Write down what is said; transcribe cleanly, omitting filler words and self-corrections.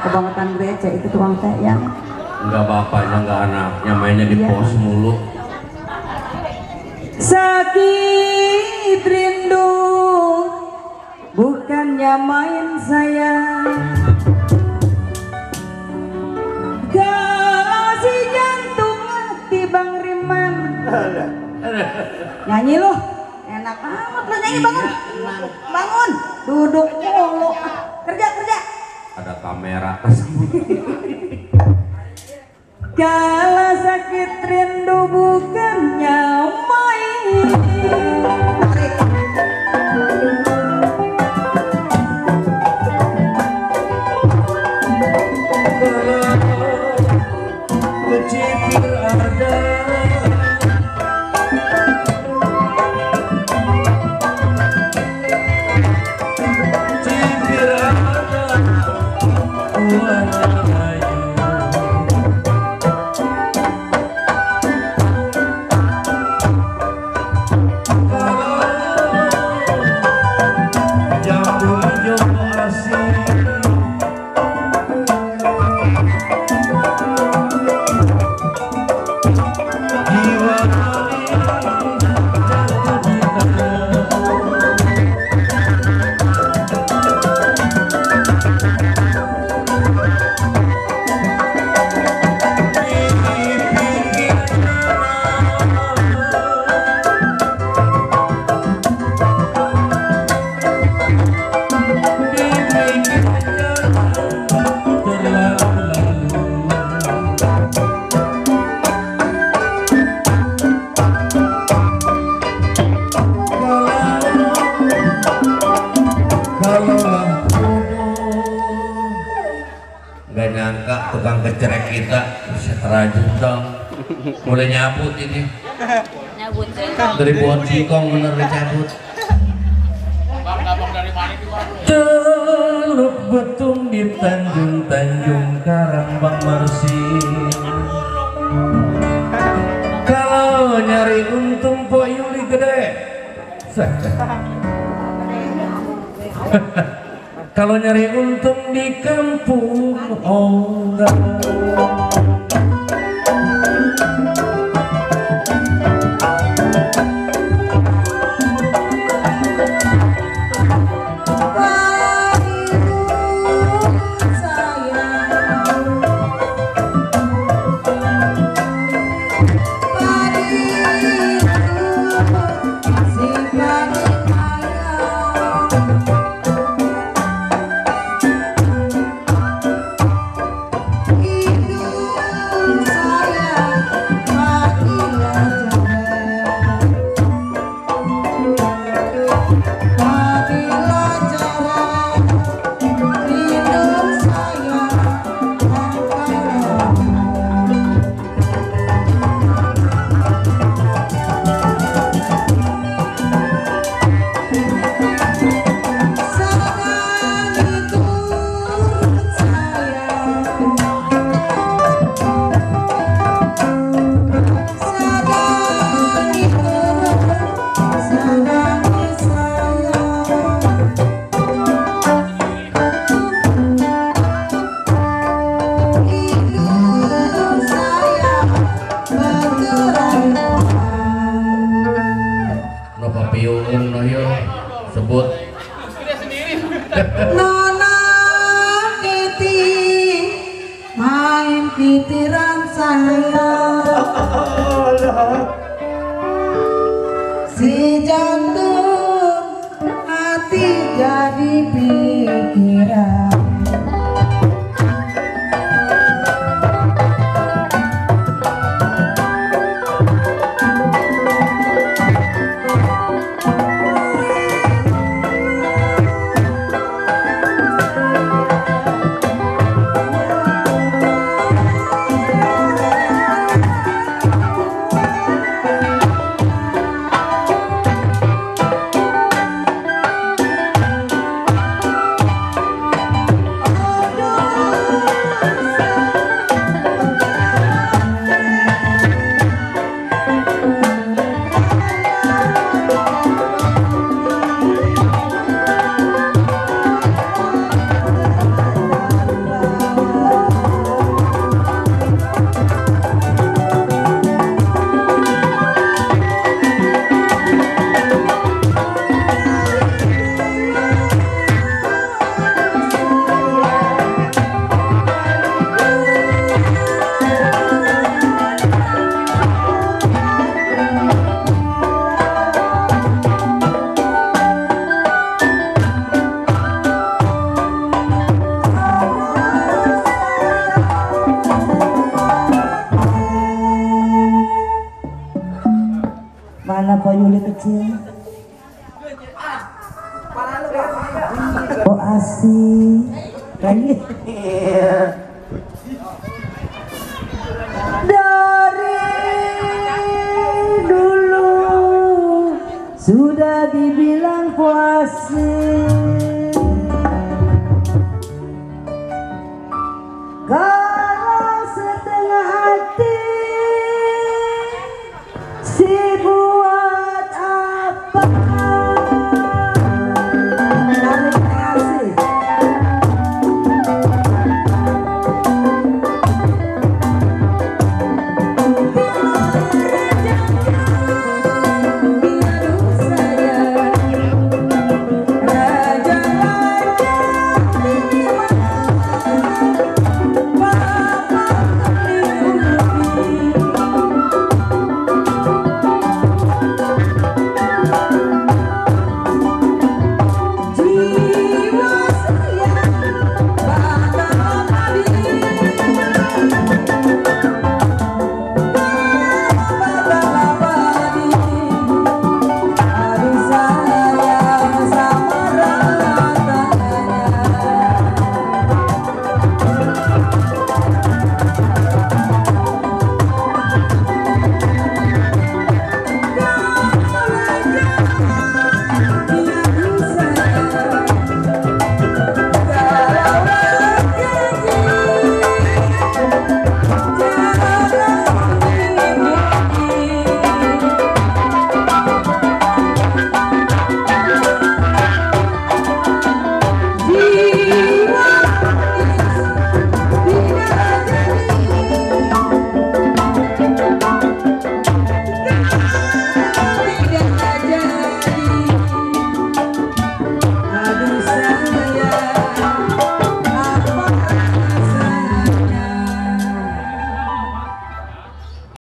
kebangetan gereja itu tukang teh yang enggak bapaknya enggak anaknya mainnya di pos mulu. Sakit rindu bukannya main sayang, galasi jantung hati Bang Riman. Nyanyi loh, enak amat lo nyanyi. Bangun, bangun, duduk mulu, kerja. Ada kamera. Kala sakit rindu bukannya main. Kecipir ada cipir ada tukang kecerek kita terajun dong, mulai nyabut ini. Nyabut dari pohon singkong bener dicabut. Bang dari mana itu Bang? Teluk Betung di Tanjung Karang Bang Marsin. Kalau nyari untung Po Yuli gede. Kalau nyari untung di kampung orang. Sebut Nona Kiti main pitiran saya, si jantung hati jadi pikiran. mulai kecil. Oh asik. Lagi. Dari dulu sudah dibilang puasih.